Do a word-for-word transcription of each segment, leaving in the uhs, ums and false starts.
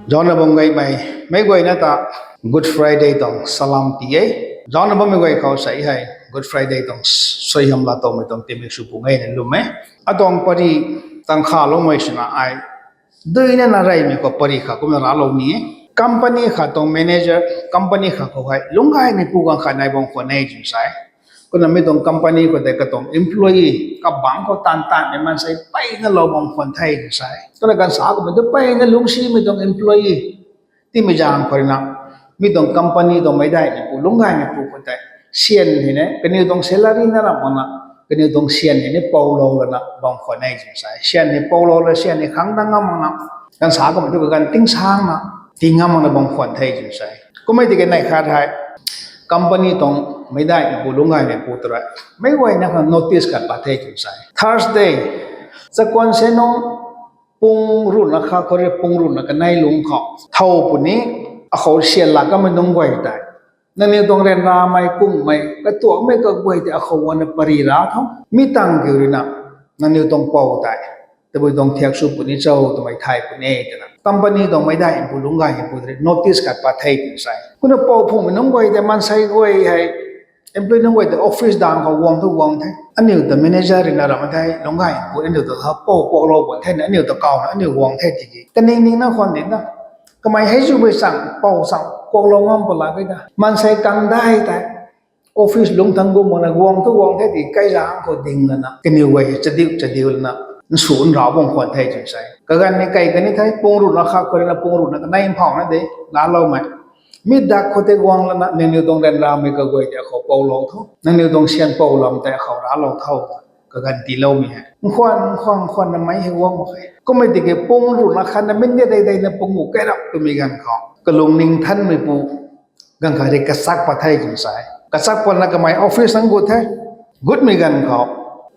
Zaucna bam gaymei, meic guayna ta Good Friday tuang salam ti e. Zaucna bammei guay khou sei hei Good Friday tuang suaihiam laa towmei tuang tingmik sw pung e na lwm e. Atuang pary tang khaloumei swna ai duina na reymei khou pary khat kumna raclou ni e. Company khat tuang manager, company khat khou hei lungc gaymeipu ganv khat nai bam khwan e tw sa e. Kumna mi tuang company khou tei katuang employee kabangc khou taanv taanvmei maansei mpeyna lou bam khwan the tw sa e. Kumna ganv sa kummei tu mpeyna lungcsimei tuang employee timei zaeng khou rui na, mi tuang company tuang meicdaihmeipu lungc gaymeipu khou tei syan hei ne kaniw tuang salary na ramh makna, kaniw tuang syan hei ne poulou lana bam khwan e tw sa e. Syan hei poulou la syan hei khang dat ngam makna, ganv sa kummei tu kaganv ting sangna tii ngam makna bam khwan the tw sa e. Kummei tiki neih khat hei company tuang meicdaihmeipu lungc gaymeipu ta rui meic guayna khang notice khat pat the tw sa e. Thursday, chakhwang se nung pung ruhna khat khou rui pung ruhna kanei lungc khou thow puni, akhou syan laa kamei nunc guay tei nangniw tuang ryanramei kummei katuakmei kaguay tei akhou guangna pary ra tho. Mi tangv kiu rui na nangniw tuang pou tei tabui tuang thiak sw puni cho twmei thay puni e twna company tuang meicdaihmeipu lungc gaymeipu ta rui notice khat pat the tw sa e. Kumna pou phungmei nunc guay tei maansei guay hei employee nunc guay tei office dang khou guang thu guang the. Aniu ta manager rui na ramh the, lungc gaymeipu aniu ta tha pou kuaklou bam the na aniu ta kawna aniu guang the tiki kaning ningna khwan di na. Kamei hei zumei chang pou chang kuaklou ngam pala kei ta maansei kangdai tei office lungc thangc gum makna guang thu guang the tiki kaizaeng khou ding lana kaniw guay chadiu chadiu lana nsu nrau bam khwan the tw sa e. Kaganv ni kei kani the, pung ruhna khat khou rui na pung ruhna kanei mphauhna de laaloumei. Mi dak khou tei guang lana nangniw tuang ryanramei kaguay tei akhou poulou tho, nangniw tuang syan pou lam tei akhou raclou tho. Kaganv tiiloumei hei nkhwan nkhwan nkhwanna mei hei guang mak khe. Kummei tiki pung ruhna khatna minute dei deina pung gu kai rap twmei ganv khou kalungning thanmeipu ganv khat rui kachak pat the tw sa e. Kachak patna kamei office nunc gut the. Gutmei ganv khou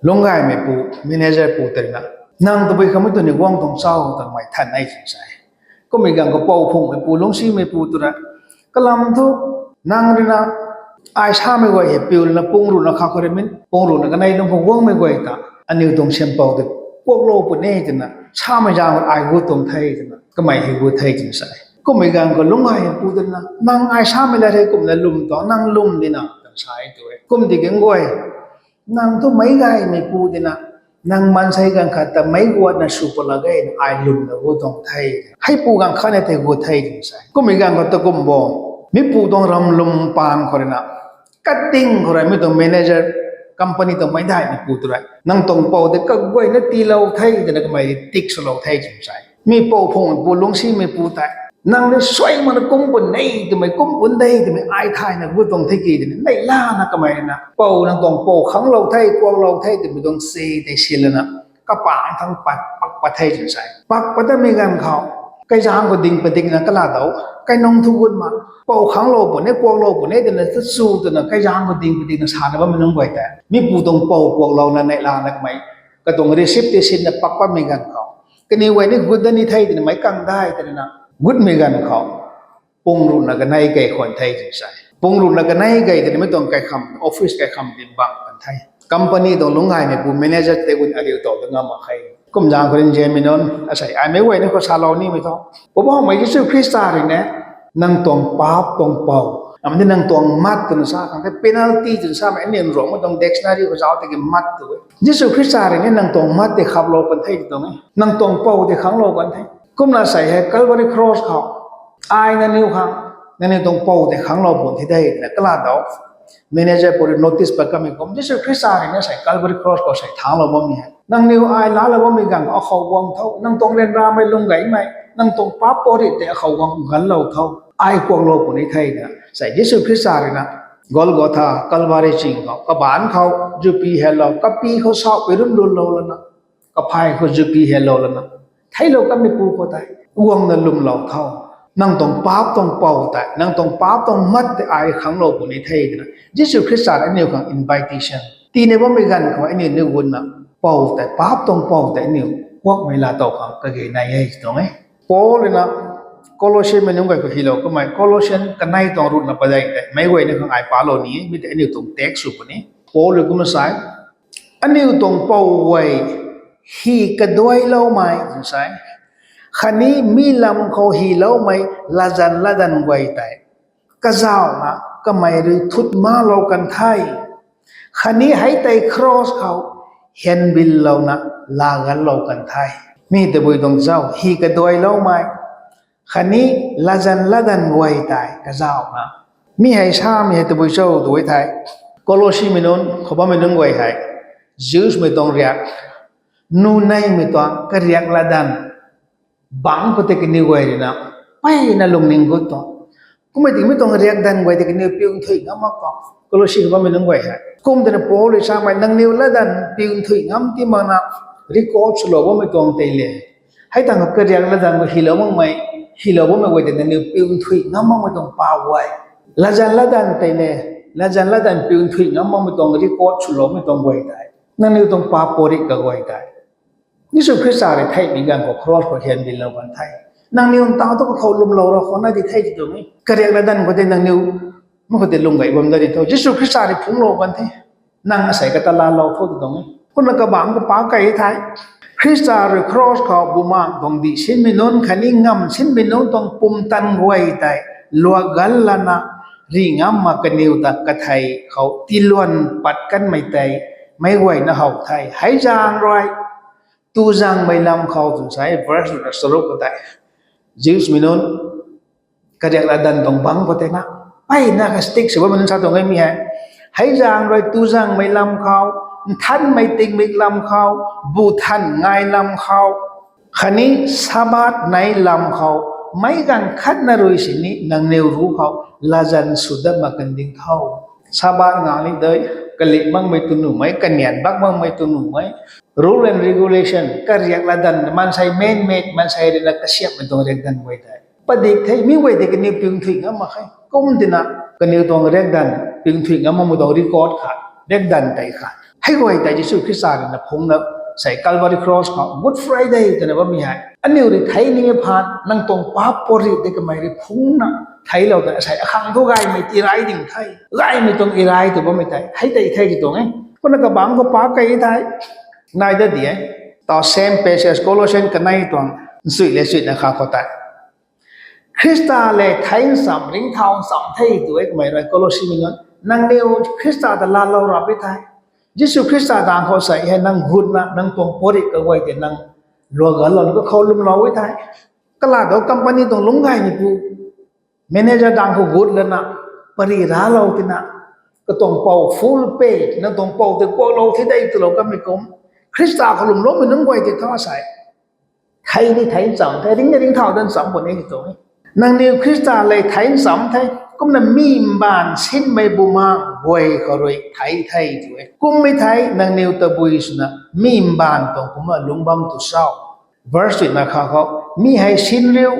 lungc gaymeipu, manager pu tei na, nang tabui khamei tu ni guang tuang cho twmei than e tw sa e. Kummei ganv khou pou phungmeipu lungcsimeipu tu rui kalam thu nang rui na ai samei guay hei piu lana pung ruhna khat khou rui min pung ruhna kanei lungc khou guangmei guay ta aniu tuang syan pou tei kuaklou puni twna samei zaeng ai gut tuang the twna kamei hei gut the tw sa e. Kummei ganv khou lungc gaymeipu tei na nang ai samei lat hei kumna lwm tuang nang lwm di na twna sa e tw e. Kum tiki guay nang thu meic gaymeipu di na nang maansei ganv khat ta meic guatna sw pala gayna ai lwmna gut tuang the. Heipu ganv khatna tei gut the tw sa e. Kummei ganv khou ta kum bo, mipu tuang ram lwm paan khou rui na kating khou rui mi tuang manager, company tuang meicdaihmeipu tu rui nang tuang pou tei kaguayna tiilou the twna kamei tick swlou the tw sa e. Mi pou phungmeipu lungcsimeipu tei nang ni suai makna kum pun de twmei kum pun de twmei ai thayna gut tuang the ki twna neihlana kamei rui na pou nang tuang pou khanglou the kuaklou the twmei tuang se tei silana kapang thangc pat pak pat the tw sa e. Pak pat tamei ganv khou kaizaeng khou ding padikna kala dou, kainung thu gut ma, pou khanglou puni kuaklou puni twna ta chu twna kaizaeng khou ding padikna sana bammei nunc guay tei mipu tuang pou kuaklouna neihlana kamei katuang receipt tei sinna pak patmei ganv khou kaniw guay ni gut dat ni the twna meic kangdai tei na gutmei ganv khou pung ruhna kanei kei khwan the tw sa e. Pung ruhna kanei kei tei na mi tuang kaikham, office kaikham din bang kan the. Company tuang lungc gaymeipu manager tei gun ariu tow ta ngam mak khe. Kum zaeng khou rinzanmei nunc asei ai meic guayna khou salou nimei thu, Poubauhmei Jisu Khrista rui na nang tuang paap tuang pou, amdi nang tuang mat twna sa khang the, penalty twna samei aniu Ruangmei tuang dictionary khou zauc tiki mat tw e. Jisu Khrista rui na nang tuang mat tei khaplou kan the tw tuang e, nang tuang pou tei khanglou kan the. Kumna sei hei Calvary Cross khou ai nangniw khang, nangniw tuang pou tei khanglou bun thi de twna kala dou. Manager pu rui notice pat kamei kum Jisu Khrista rui na sei Calvary Cross khou sei thanglou bammei hei nangniw ai laalou bammei ganv khou akhou guang tho, nang tuang ryanramei lung gaymei nang tuang paap pou rui tei akhou guang ganlou tho, ai kuaklou puni the na sei Jisu Khrista rui na Golgotha, Calvary ching khou kabaanc khou zupi helou, kapi khou sauhpui runc runlou lana, kaphay khou zupi helou lana theilou kameipu khou tei guangna lwmlou tho, nang tuang paap tuang pou tei, nang tuang paap tuang mat tei ai khanglou puni the twna Jisu Khrista rui aniu khang invitation tiina bammei ganv khou aniu ni gunna pou tei, paap tuang pou tei aniu kuakmei laa tow khang kage nai e tuang e. Paul rui na Colossianmei nunc guay khou hylou kamei, Colossian kanei tuang ruhna padeih tei meic guayna khang ai palou ni e, mi tei aniu tuang text sw puni. Paul rui kumna sa e, aniu tuang pou guay hy kaduailoumei tw sa e. Khatni mi lam khou hyloumei latzan latdanv guay tei kazauhna kamei rui thut malou kan the. Khatni hei tei cross khou hynbillouna laaganlou kan the. Mi tabui tuang zauc hy kaduailoumei khatni latzan latdanv guay tei kazauhna. Mi hei samei hei tabui cho tu e thei, Colossimei nunc khou bammei nunc guay hei Jewsmei tuang riak, nuneimei tuang kariak latdanv bangc khou tei kaniw guay ruina mpeyna lungning gut tuang, kummei tiki mi tuang riakdanv guay tei kaniw piu nthuih ngam mak tuang. Colossi khou bammei nunc guay hei kum twna Paul rui samei, nangniw latdanv piu nthuih ngam ti makna record swlou bammei tuang tei le, hei tangv kariak latdanv khou hylou makmei, hylou bammei guay tei nangniw piu nthuih ngam makmei tuang pa guay, latzan latdanv tei le, latzan latdanv piu nthuih ngam makmei tuang record swloumei tuang guay tei, nangniw tuang pa pary kaguay tei Jisu Khrista rui theihmei ganv khou cross khou hynbilou kan the. Nangniw ntaw tu kakhou lwmlou ra khou na di the ti tuang e. Kariak latdanv khou tei nangniw, mi khou tei lung gay bam da di tho. Jisu Khrista rui phungclou kan the. Nang asei kata laalou tho ti tuang e. Kumna kabangc khou pa kei the, Khrista rui cross khou bumaengh tuang dih sinmei nunc khatni ngamv sinmei nunc tuang pumtan guay tei luak gan lana rih ngam mak kaniw ta kathei khou tiiluan pat kanmei tei meic guayna how the. Hei zaeng rui tu zaengmei lam khou tw sa e, verse ruhna charuk khou tei Jewsmei nunc kariak latdanv tuang bangc khou tei na, mpeyna ka stick sw bammei nunc sa tuang e mi hei. Hei zaeng rui tu zaengmei lam khou, nthanmei tingmik lam khou, bu than ngai lam khou, khatni Sabbath nei lam khou, meic ganv khatna rui sini nangniw ruc khou latzan sw dat mak kan ding tho. Sabbath nga ni dei, kaling makmei tw nuhmei, kanian bak makmei tw nuhmei, rule and regulation, kariak latdanv, maansei man-made, maansei ruina kasiamhmei tuang riakdanv guay tei padik the, mi guay tei kaniw piu nthuih ngam mak khe. Kum tina kaniw tuang riakdanv piu nthuih ngam makmei tuang record khat, riakdanv tei khat, hei guay tei Jisu Khrista ruina phungcna sei Calvary Cross khou Good Friday twna bammei hei aniu rui thei ni e phaan, nang tuang paap pary tei kamei rui phungcna theiclou tei asei akhang thu gaymei tiray ding the. Gaymei tuang iray tw bammei tei hei tei the ti tuang e. Kumna kabangc khou pa kei the, nai dat di e. Taw same passage, Colossians kanei tuang nchuy le chuina kha khou tei Khrista lev thei ncham ringcthau ncham the tw e kamei rui Colossimei nunc. Nangniw Khrista ta laalou rap e thei, Jisu Khrista dang khou sei hei nang gutna nang tuang pary kaguay tei nang luak ganlouna kakhou lwmlou e thei, kalat dou company tuang lungc gaymeipu manager dang khou gut lana pary raclou tina, katuang pou full pay, nang tuang pou tei kuaklou thi de twlou kanmei kum, Khrista khou lwmloumei nunc guay tei thu sei thei ni thei ncham the, ringcna ringcthau dat ncham puni ti tuang e. Nangniw Khrista lev thei ncham the, kumna mi mbaanv sinmei bumaengh guay khou rui thei the tw e. Kummei thei nangniw tabui swna mi mbaanv tuang kumna lungc bam tu cho? Verse chuina kha khou, mi hei sin riu,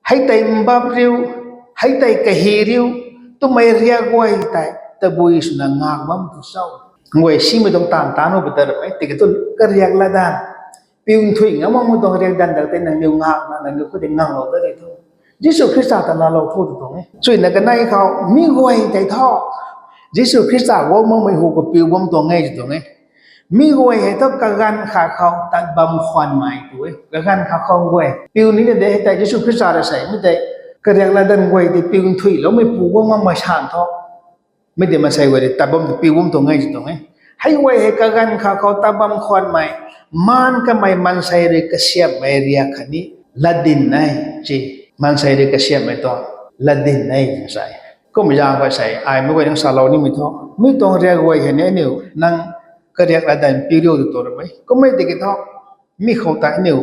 hei tei mbap riu, hei tei kahi riu twmei riak guay tei tabui swna ngak bam tu cho? Guay simei tuang taanv taanv u pata ra e, tiki tu kariak latdanv, piu nthuih ngam makmei tuang riakdanv dak tei nangniw ngakna nangniw khou tei nganglou dat ri tho. Jisu Khrista ta laalou tho ti tuang e. Chuina kanei khou mi guay tei thu Jisu Khrista guang makmei hu khou piu bam tuang e ti tuang e. Mi guay hei thu kaganv khat khou tat bam khwanmei tw e. Kaganv khat khou guay piu nina de hei tei Jisu Khrista rui sei mi tei kariak latdanv guay tei piu nthuihloumeipu guang makmei san thu mi tei maansei guay rui tat bam tei piu bam tuang e ti tuang e. Hei guay hei kaganv khat khou tat bam khwanmei, maan kamei maansei rui kasiamhmei riak khatni latdyn e, si, maansei rui kasiamhmei tuang latdyn e sa e. Kummei zaeng khou sei ai meic guay nang salou nimei thu, mi tuang riak guay hei ni aniu nang kariak latdanv piu riu tw tu ramei kummei tiki thu mi khou tei aniu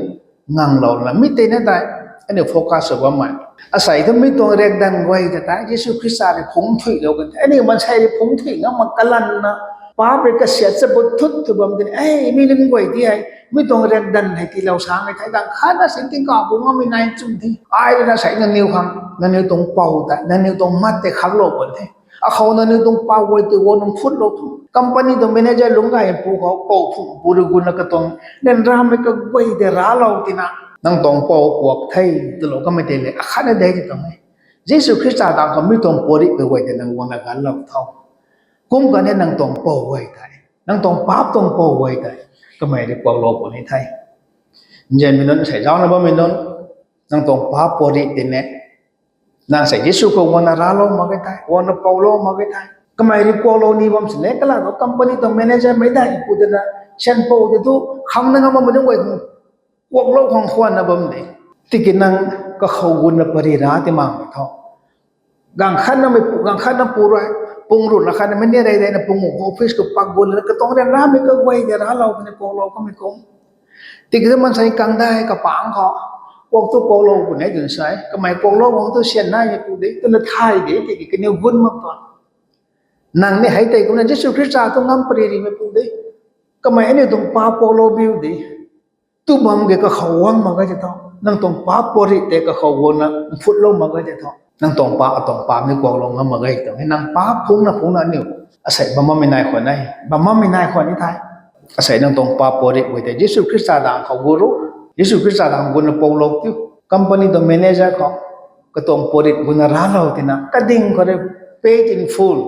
nganglouna mi tei na tei aniu focus sw bammei. Asei thu mi tuang riakdanv guay ta tei Jisu Khrista rui phungc nthuihlou kan the, aniu maansei rui phungc nthuih ngam mak kalanna, paap rui kasiat chabut thut thu bam tini e, mi nunc guay ti hei mi tuang riakdanv hei tiilou sa ngai thei dang khatna sin tingkauh pu ngammei nai chum the. Ai ruina sei nangniw khang nangniw tuang pou tei nangniw tuang mat tei khaklou kan the. Akhou nangniw tuang pou guay tei guang nang phutlou thu, company tuang manager lungc gaypu khou pou phungc pu rui guna katuang ryanramei kaguay tei raclou tina, nang tuang pou kuak the twlou kanmei tei le akhatna de ti tuang e. Jisu Khrista dang khou mi tuang pary kaguay tei nang guangna ganlou tho. Kum kan e nang tuang pou guay tei, nang tuang paap tuang pou guay tei kamei rui kuaklou puni the. Nzianmei nunc, sei zaucna bammei nunc, Nang tuang paap pary tei ne, nang sei Jisu khou guangna raclou mak ge thei, guangna poulou mak ge thei, kamei rui kuaklou ni bam sini, kalam thu company tuang manager mei dai pu dana, sian pou tei thu, khang na ngam bammei nunc guay khang, kuaklou khang khwanna bam de. Tiki nang kakhou guangna pary ra ti mak tho. Gaanv khatna mei pu, gaanv khatna pu rui, pung ruhna khatna mei ni rey reyna pung office khou pak guangna katuang ryanramei kaguay tei raclou kani kuaklou kamei kum. Tiki thu maansei kangdai kapangc khou, kuak thu kuaklou puni twna sa e, kamei kuaklou khang thu sian naimei pu de, twna thay de, tiki kaniw gut mak tuang. Nang ni hei tei kumna Jisu Khrista thu ngam pary rimei pu de. Kamei aniu tuang paap kuaklou biu de. Tu bam ge kakhou guang mak ge tei tho. Nang tuang paap pary tei kakhou guangna mputlou mak ge tei tho. Nang tuang paap, atuang paap ni kuaklou ngam mak ge tei tho. Hei nang paap phungna phungna aniu asei bam bammei nai khwan e, bam bammei nai khwan ni the. Asei nang tuang paap pary guay tei Jisu Khrista dang khou gu ro. Jisu Khrista dang guangna poulou tiu. Company tuang manager khou, katuang pary guangna raclou tina, kading khou rui paid in full.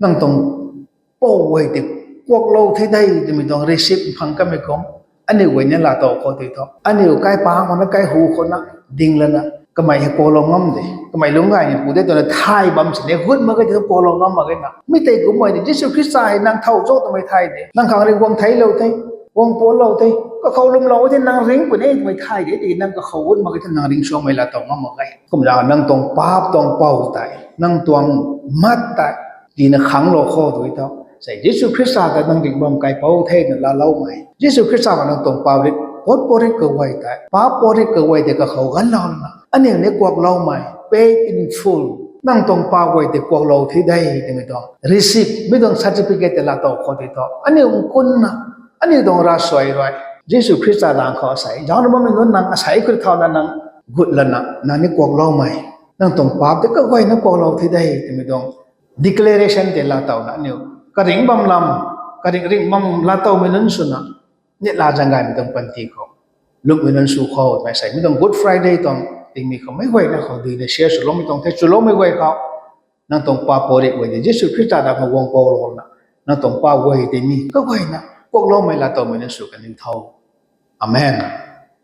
Nang tuang pou guay tei kuaklou the de twmei tuang receipt phang kamei kum. Aniu guay ni laatow khou tei thu, aniu kaipaengc khou na, kaihu khou na, ding lana, kamei hei kuaklou ngam de, kamei lungc gaymei pu de twna thay bam sini, gut mak ge tei thu kuaklou ngam mak ge na. Mi tei kumhmei de, Jisu Khrista hei nang thow cho twmei thay de. Nang khang rui guang theilou the, guang palou the, kakhou lwmlou the, nang ringc puni twmei thay de, tiki nang kakhou gut mak ge tei nang ringcsuangmei laatow ngam mak ge. Kumna nang tuang paap tuang pou tei, nang tuang mat tei, tina khanglou khou tei thu, sei Jisu Khrista ta nang ringh bam kaipouc the twna laaloumei. Jisu Khrista khou nang tuang paap rit, paap pary kaguay tei, paap pary kaguay tei kakhou ganvlouna, aniu ni kuakloumei, paid in full. Nang tuang paap guay tei kuaklou the de twmei tuang receipt, mi tuang certificate tei laatow khou tei thu, aniu nkunna, aniu tuang ravsuai rui, Jisu Khrista dang khou asei zaucna bammei nunc nang asei khou thauna nang gut lana, nang ni kuakloumei, nang tuang paap tei kaguayna kuaklou the de twmei tuang declaration tei laatowna aniu karingc bam lam, karingc ringc bam laatowmei nunc swna, neihla zaeng gaymei tuang panty khou, lungmei nunc sw khou twmei sei, mi tuang Good Friday tuang tingmik khou meic guayna khou duina share swloumei tuang the, swloumei guay khou, nang tuang paap pary guay tei Jisu Khrista dang khou guang poulouna, nang tuang paap guay tei ni kaguayna kuakloumei laatowmei nunc sw kan ni tho. Amen.